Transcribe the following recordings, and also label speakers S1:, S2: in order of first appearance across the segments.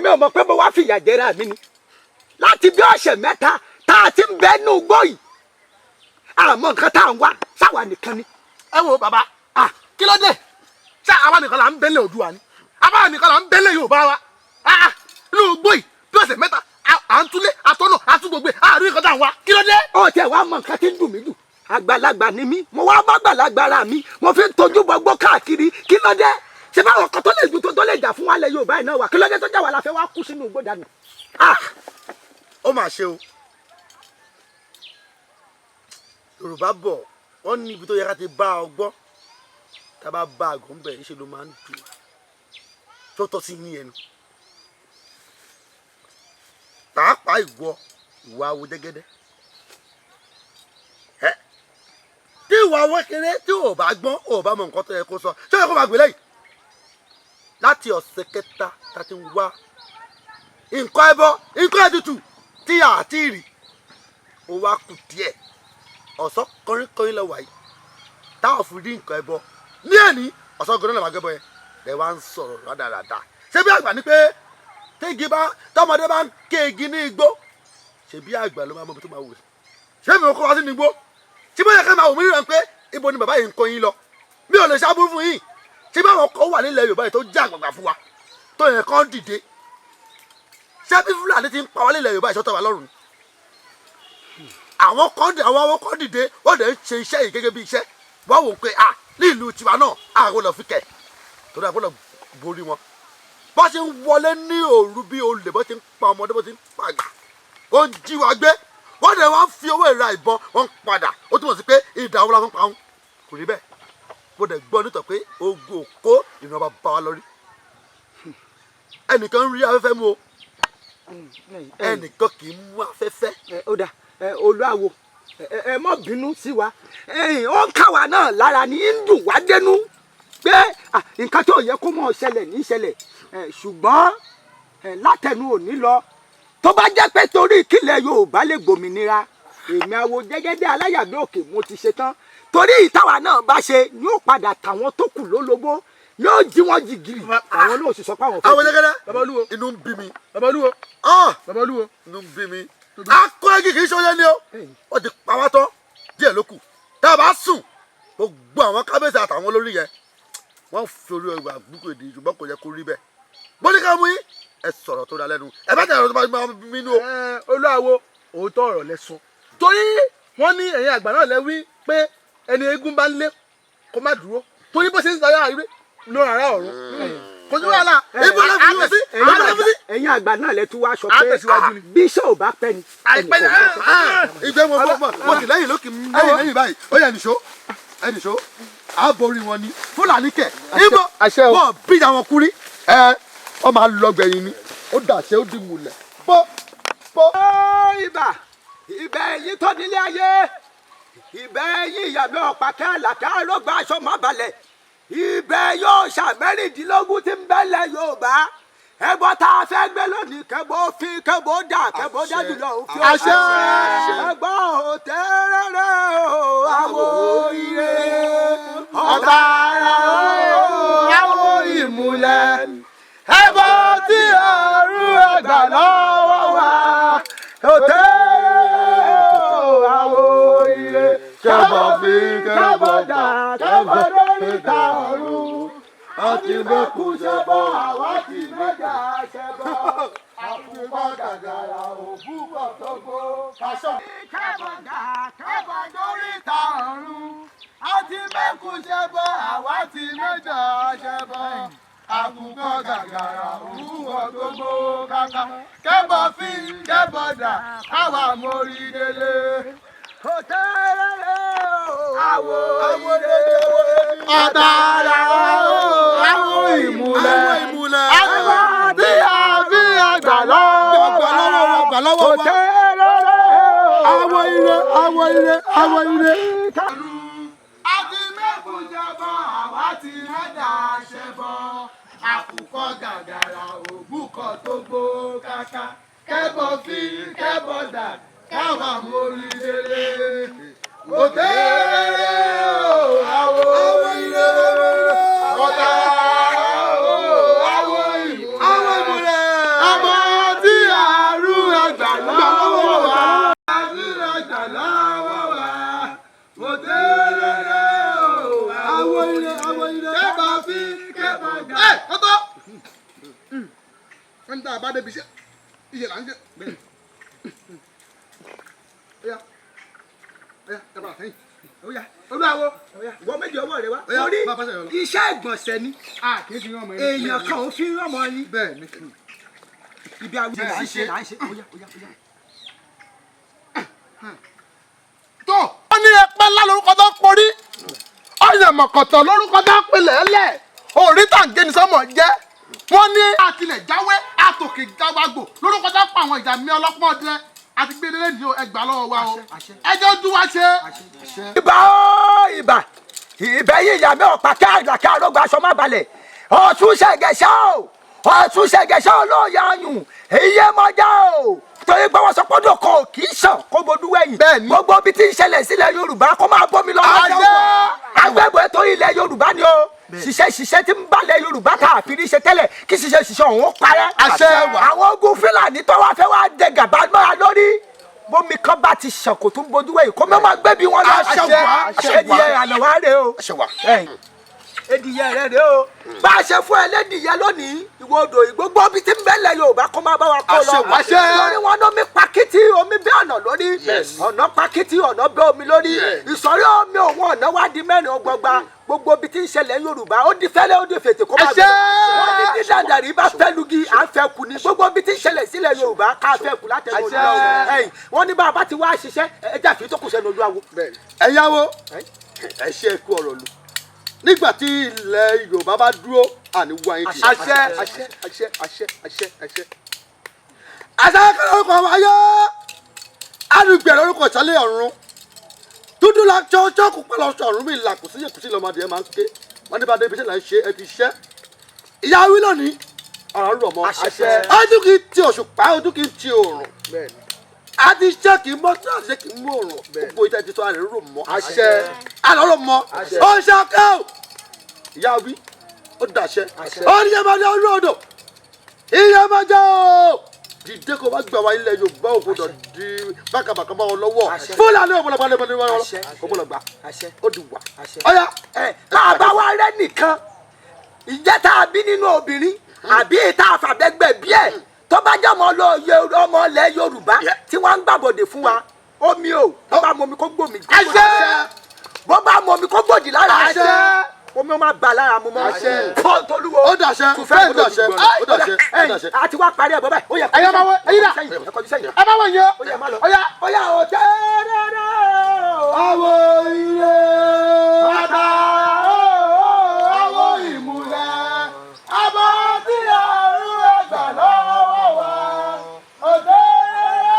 S1: Èmi ò mọ̀ pé mo wá fìyà jẹra mi ni láti bí ọ̀sẹ̀ 3 tá a ti ń bẹ nínú igbó yìí, àmọ́ nǹkan tá à ń wá sáwa nìkan ni.
S2: Ẹ wo bàbá, kí ló dé? Ṣé àwa nìkan là ń bẹ́lẹ̀ Oòduà ni? Àwa nìkan là ń bẹ́lẹ̀ Yorùbá wa? Inú igbó yìí bí ọ̀sẹ̀ 3 à ń túlé àtọ́nà àtúgbògbè àárín nǹkan tá à ń wá, kí ló dé?
S1: Ó tiẹ̀ wá mọ nǹkan tí ń dùn mí jù, àgbàlagbà ni mí, mo wá bá àgbàlagbà ara mi, mo fi ń tojú bọgbó káàkiri. Kí ló dé? Ṣé báwọn kan tó lè ju tó lè jà fún wa lẹ Yorùbá yìí náà wà? Kí ló dé tó jà wà la fẹ́ wá kú sínú igbó dànù?
S3: Ó mà ṣe o. Yorùbá bọ̀, wọ́n ní ibi tó yẹ ká ti bá ọgbọ́n, tá a bá bá àgọ́ ń bẹ̀, níṣẹ́ ló máa ń dùn tó tọ́ sí yín ẹnu. Pàápàá ìwọ, ìwà awo jẹ́gẹ́dẹ́ ẹ, tí ìwà awo kéré, tí ò bá gbọ́n, ò bá mọ nǹkan tó yẹ kó sọ, ṣé ó yẹ kó máa gbé lẹ́yìn láti ọ̀sẹ̀ kẹta tá a ti ń wá nǹkan ẹbọ, nǹkan ètùtù tí a ti rí, ó wá kù díẹ̀. Ọ̀sán kọrin lọ wàyí táwọn fi rí nǹkan ẹbọ ní ẹ̀ní. Ọ̀sán kọrin lọ́wọ́ àgẹ́bọ yẹn lẹ wá ń sọ̀rọ̀ rádaràda. Ṣé bí àgbà ni pé tégi bá tọmọdé bá ń ké igi ní igbó, ṣe bí àgbà ló máa mọ ibi tó máa wù sí? Ṣé mi ò kó wá sí ní igbó tí bóyá ká máa wò mí ríran pé ibo ni bàbá yìí ń kó yín lọ? Mi ò lè ṣàbúrú fún yín. Ṣé bí àwọn kan wà nílẹ̀ Yorùbá yìí tó jẹ́ àgbààgbà fún wa tó yẹ kán dìde? Ṣé bí Fúlàní ti ń pa wá nílẹ̀ Yorùbá ìṣọ́tọ̀ wa lọ́rùn ni? Àwọn kan dì, àwọn àwọn kan dìde, wọ́n dẹ̀ ń ṣe iṣẹ́ yìí gẹ́gẹ́ bí iṣẹ́. Wọ́n wò ó pé ah, ní ìlú tiwa náà, àwọn lọ fi kẹ̀ torí àgbọ̀dọ̀ borí wọn. Bó ṣe ń wọlé ní òru bí olè, bó ṣe ń pa ọmọdé, bó ṣe ń pa àgbà, wọ́n ń jí wa gbé, wọ́n dẹ̀ wọ́n fi owó ìra ìbọn, wọ́n ń padà. Ó túmọ̀ sí pé ìdá owó la fún pa wọn. Kò rí bẹ́ẹ̀. Mo dẹ̀ gbọ́ nítọ̀ pé ogun òkó ìran bá wa lọ rí. Ẹnìkan ń rí afẹ́fẹ́ mú o, ẹnìkan kì í mú afẹ́fẹ́.
S1: Ó dà, Olúwawo, ẹ má bínú sí wa. Ó ń ká wa náà lára ní ń dùn wá dénú pé nǹkan tó yẹ kó mọ̀ ṣẹlẹ̀ ní ṣẹlẹ̀. Ṣùgbọ́n látẹnu òní lọ, tó bá jẹ́ pé torí kílẹ̀ Yorùbá lè gbòmìnira, èmi àwo Jẹ́gẹ́dẹ́ Aláyàbí Òkè, mo ti ṣe tán, torí ìtawà náà bá ṣe yóò padà tàwọn tó kù lólobó, yóò jí wọn jìgìrì, àwọn náà sì sọ pé àwọn fẹ́
S3: Àwọn Jẹ́gẹ́dẹ́.
S2: Bàbá Olúwo.
S3: Inú ń bí mi.
S2: Bàbá Olúwo. Bàbá Olúwo.
S3: Inú ń bí mi. Akọ igi kì í ṣọyẹ ni o. Wọ́n ti pa wá tán, díẹ̀ ló kù. Tá a bá sùn, gbogbo àwọn kábíyèsí àtàwọn olórí yẹn, wọ́n fi orí ẹwà gbúkú èdè, ṣùgbọ́n kò yẹ kó rí bẹ́ẹ̀. Bó ní ká mú yín, ẹ sọ̀rọ̀ tó da lẹ́nu, ẹ bá tẹ̀lé ọ̀rọ̀ tó bá máa bínú o.
S2: Ẹ, Olúwawo, òótọ́ ọ̀rọ̀ lẹ sọ, torí wọ́n ní ẹ̀yin àgbà náà lẹ wí pé ẹni eégún bá ń lé kó má dúró, torí bó ṣe ń sọ yàrá rí ló rárá ọ̀run, kò sí wàhálà.
S3: Ibo la fi wọ́n sí? Ibo la fi sí?
S1: Ẹ̀yin àgbà náà lẹ tún wá sọ
S2: À ń
S1: pé
S2: tẹ̀síwájú ni.
S1: bí iṣẹ́ ò bá pẹ́ ni.
S2: Àìpẹ́ ni.
S3: Ìgbẹ́ mo mo mo sì lẹ́yìn lókè lẹ́yìn lẹ́yìn báyìí. Ó yẹ nìṣó, ẹ nìṣó, á borí wọn ni. Fúlàní kẹ̀ ibo?
S2: Àṣẹ o.
S3: Wọn bí àwọn kúrí ẹ, wọ́n máa lọ gbẹ̀yìn ni. Ó dàṣẹ, ó di mulẹ̀ bó bó.
S1: Ibà, ibà ẹ̀yin tó nílé ayé, ibà ẹ̀yin ìyàmí ọ̀pá kẹ́ àlàkẹ́ àrògbà aṣọ má balẹ̀, ibà yóò ṣàmẹ́rìndínlógún tí ń bẹ́lẹ̀ Yorùbá. Ẹbọ tá a fẹ́ gbé lónìí, kẹbọ fi kẹbọ dà, kẹbọ dájú lọ òfin.
S3: Àṣẹ.
S1: Ẹgbọ́ òtẹ́rẹ́rẹ́ o, àwọ̀ ire ọ̀tàrà o, àwọ̀ ìmùlẹ̀, ẹbọ tí ọ̀run ẹgbà lọ́wọ́ wa, òtẹ́rẹ́rẹ́ o, àwọ̀ ire,
S3: Kẹbọ fi
S1: kẹbọ dà, kẹbọ lóríta ọ̀run, àti mẹ́kù ṣẹbọ, àwa ti mẹ́jà ṣẹbọ, àkùkọ gàgàrà òbúkọ tó gbó kaṣọ. Kẹbọ dà, kẹbọ lóríta ọ̀run, àti mẹ́kù ṣẹbọ, àwa ti mẹ́jà ṣẹbọ, àkùkọ gàgàrà òbúkọ tó gbó kàkà, kẹbọ fi kẹbọ dà, káwa mórí délé. Òtẹ́rẹ́rẹ́ o, àwọ̀ ire
S2: Ọ̀tàrà o, àwọ̀ ìmùlẹ̀.
S3: Àwọn ìmùlẹ̀.
S2: Ẹbọ tí a fi àgbà lọ́wọ́
S3: Gbà lọ́wọ́ wa, gbà lọ́wọ́ wa.
S1: Òtẹ́rẹ́rẹ́ o,
S3: Àwọ̀ ire, àwọ̀ ire, àwọ̀ ire.
S2: Àti mẹ́kùn ṣẹbọ, àwa ti mẹ́dà ṣẹbọ, àkùkọ gàgàrà òbúkọ tó gbó kàkà, kẹbọ fi kẹbọ dà, káwa mórí délé. Òtẹ́rẹ́rẹ́ o, àwọ̀ ire, ọ̀tàrà o, àwọ̀ ìmùlẹ̀.
S3: Àwọn ìmùlẹ̀.
S2: Ẹbọ Wọ́n ní tá a bá débi iṣẹ́, iṣẹ́ là ń ṣe. Ó yá, ó yá, ẹ bá sẹ́yìn.
S1: Ó yá.
S2: Olúwawo.
S1: Ìwọ méjì ọwọ́ rẹ wá.
S2: Ó yá,
S1: Torí
S2: máa bá sẹ́yìn lọ.
S1: iṣẹ́ ìgbọ̀nsẹ̀ ni.
S2: A kì í fi rán ọmọ yẹn.
S1: Èèyàn kan ò fi rán ọmọ yín.
S2: Bẹ́ẹ̀ ni.
S1: Ibi àwọn
S2: Bẹ́ẹ̀
S1: là ń ṣe là ń ṣe. Ó yá, ó yá, ó yá.
S2: Tó. Wọ́n ní ẹpẹ́ ńlá lórúkọ tó ń porí. Ọ̀yàn mọ̀kọ̀tọ̀ lórúkọ tó ń pilẹ̀ ẹlẹ̀. Orí tàǹgé ni sọ́mọ̀ jẹ́. Wọ́n ní àtìlẹ̀ jáwé àtòkè jáwágbò lórúkọ tó ń pa àwọn ìjà mi ọlọ́pọ̀ dẹ. Àti gbé délé ní ẹgbàá lọ́wọ́ wa o. Ẹjọ́ ojú wa ṣe.
S1: Ibà ó ibà, ìbẹ́ yìí ìyá mi ọ̀pá káàdà káàrógbà aṣọ má balẹ̀. Ọ̀tún ṣẹ̀gẹ̀ṣẹ̀ o, ọ̀tún ṣẹ̀gẹ̀ṣẹ̀ olóòyà ayùn iye mọ́jà o, torí pé wọ́n sọ pé ọdún kan ò kì í sàn kó bodú wẹ̀yìn.
S2: Bẹ́ẹ̀ni.
S1: Gbogbo ibi tí ń ṣẹlẹ̀ sílẹ̀ Yorùbá kó máa bómi lọ.
S2: Àṣẹ.
S1: Agbẹ́bọ̀ torí ilẹ̀ Yorùbá ni o. Ṣiṣẹ́ ṣiṣẹ́ tí ń balẹ̀ Yorùbá tá a fi rí ṣe tẹ́lẹ̀, kí ṣiṣẹ́ ṣiṣẹ́ ọ̀hún ó parẹ́.
S2: Àṣẹ wà.
S1: Àwọn ogun Fúlàní tó wá fẹ́ wá dẹ gàba mọ́ra lórí, bómi kan bá ti ṣàn kò tún bojú wẹ̀yìn, kó mọ́ máa gbé bí wọn lọ.
S3: Àṣẹ wà. Àṣẹ wà.
S1: Ẹdìyẹ àná wa rè o.
S3: Àṣẹ wà.
S1: Ẹdìyẹ rẹ rè o. Bá a ṣe fún ẹlẹ́dìyẹ lónìí, ìwọ odò ìgbógbó bíi ti ń bẹ́lẹ̀ Yorùbá kó máa bá wa kó lọ.
S3: Àṣẹ wà.
S2: Àṣẹ.
S1: Lórí wọn lómi pakítí, omi bẹ́ ọ̀nà lórí. Ọ̀nà pakítí, ọ̀nà bẹ́ omi lórí. Ìsọ̀rí omi òun ọ̀nà wá di mẹ́rin ọgbọgba. Gbogbo ibi tí ń ṣẹlẹ̀ Yorùbá ó di fẹ́lẹ́, ó di fètè kó máa
S2: Àṣẹ.
S1: gbé. Wọ́n ní dídàdàrí bá fẹ́ lugi, à ń fẹ́ kù ni. Gbogbo ibi tí ń ṣẹlẹ̀ sílẹ̀ Yorùbá ká fẹ́ kù látẹnu
S2: Àṣẹ.
S1: Olúwa. Ẹ̀yìn wọ́n ní bá a bá ti wá ṣiṣẹ́, ẹ jẹ́ àfi tó kù sẹ́nu Olúwawo.
S3: Ẹ yáwó, ẹ ṣe é kú ọ̀rọ̀ lù. Nígbà tí ilẹ̀ Yorùbá bá dúró, àní wá yín kì í.
S2: Àṣẹ, àṣẹ, àṣẹ, àṣẹ, àṣẹ, àṣẹ.
S3: Àṣẹ kan lórúkọ wáyé, alùpùpù lórúkọ ìsàlẹ̀ ọ̀run. Dúdú la ṣọ́ọ̀kù pẹ́ lọ́sọ̀ ọ̀run mi là kù sí yẹ̀kù sí lọ́mọdé ẹ̀ máa ń ké. Wọ́n ní bá débi iṣẹ́ là ń ṣe, ẹ ti ṣẹ́. Ìyá wí lónìí, ọ̀rọ̀ rọ̀ mọ́.
S1: Àṣẹ.
S3: Ojú kì í ti òṣùpá, ojú kì í ti òòrùn.
S2: Bẹ́ẹ̀ni.
S3: A ti ṣẹ́ kì í mọ́, tí a ṣe kì í mú òòrùn. Gbogbo ìtẹ́ ti sọ àrẹ rò mọ́.
S2: Àṣẹ.
S3: Àrẹ rò mọ́. Ó ṣe ọkẹ́ o. Ìyá wí, ó dàṣẹ. Ó ní ẹ máa dé orí odò. Ìyá máa jẹ́ o. Dìde kó bá gbà wá ilẹ̀ Yorùbá ò gbọdọ̀ di bákàbàkà bá wọn lọ́wọ́. Fúlàní ò gbọdọ̀ gbà
S1: Àṣẹ.
S3: ò gbọdọ̀ gbà.
S1: Àṣẹ.
S3: Ó di wà.
S1: Àṣẹ.
S3: Ọ̀yá.
S1: Ẹ bá a bá wa rẹ nìkan, ìjẹ́ tá a bí nínú obìnrin àbí tá a fàbẹ́gbẹ̀ bí ẹ̀ tó bá jẹ́ ọmọ ilẹ̀ Yorùbá tí wọ́n ń gbàbọ̀dè fún wa, omi o, bó bá mọ omi kó gbòmí.
S2: Àṣẹ.
S1: Bó bá mọ omi kó gbòdì lára.
S2: Àṣẹ.
S1: Omi ó máa bà lára mu mọ́.
S2: Àṣẹ.
S1: Fọ́ọ̀n tolúwo.
S3: Ó dàṣẹ.
S1: Tùfẹ́
S3: Bẹ́ẹ̀ dàṣẹ. Ó dàṣẹ. Ó dàṣẹ.
S1: A ti wá parí ẹ̀ bọ́ báyìí. Ó yẹ
S2: Ẹ̀yin ọmọ wo, ẹ̀yin dà.
S1: Ẹ kọjú sẹ́yìn.
S2: Ẹ bá wọ̀ yẹn.
S1: Ó yẹ má lọ.
S2: Ó yá.
S1: Ó yá o tẹ́rẹ́rẹ́ o.
S3: Àwọ̀ ire.
S2: Bàbá àwọ̀ ìmùlẹ̀, àbọ̀ tí àrùn ẹgbà lọ́wọ́ wa. Òtẹ́rẹ́rẹ́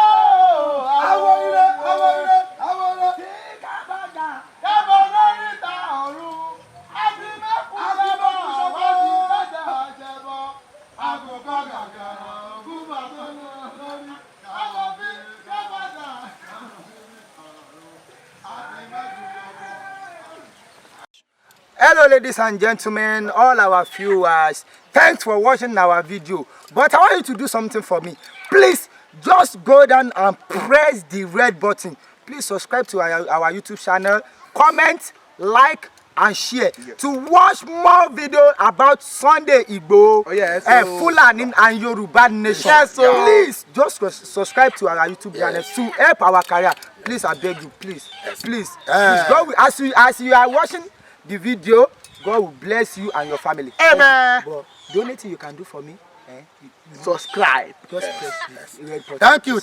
S2: o. Àwọ̀ ire, àwọ̀ ire, àwọ̀ ire.
S1: Tí kábàdà.
S2: Kábọ̀ lórí ta ọ̀run. Àti mẹ́kún ṣẹbọ̀, àwọn ti mẹ́jà ṣẹbọ. Àgùkọ gàgàrà ògún bàbá lórí. Àwọ̀ bí kábàdà. Àti mẹ́kún ṣẹbọ.
S1: Hello ladies and gentlemen, all our viewers, thanks for watching our video. But I want you to do something for me. Please just go down and press the red button. Please subscribe to our YouTube channel, comment, like and share to watch more video about Sunday Igboho,
S2: Oh, yes, so-
S1: Fulani and Yoruba nation.
S2: Yes, so-
S1: Please just subscribe to our YouTube channel to help our career. Please, I beg you, please, please, please. God will, as you are watching the video, God will bless you and your family.
S2: Amen.
S1: But the only thing you can do for me,
S2: Subscribe.
S1: just press the red button.
S3: Thank you.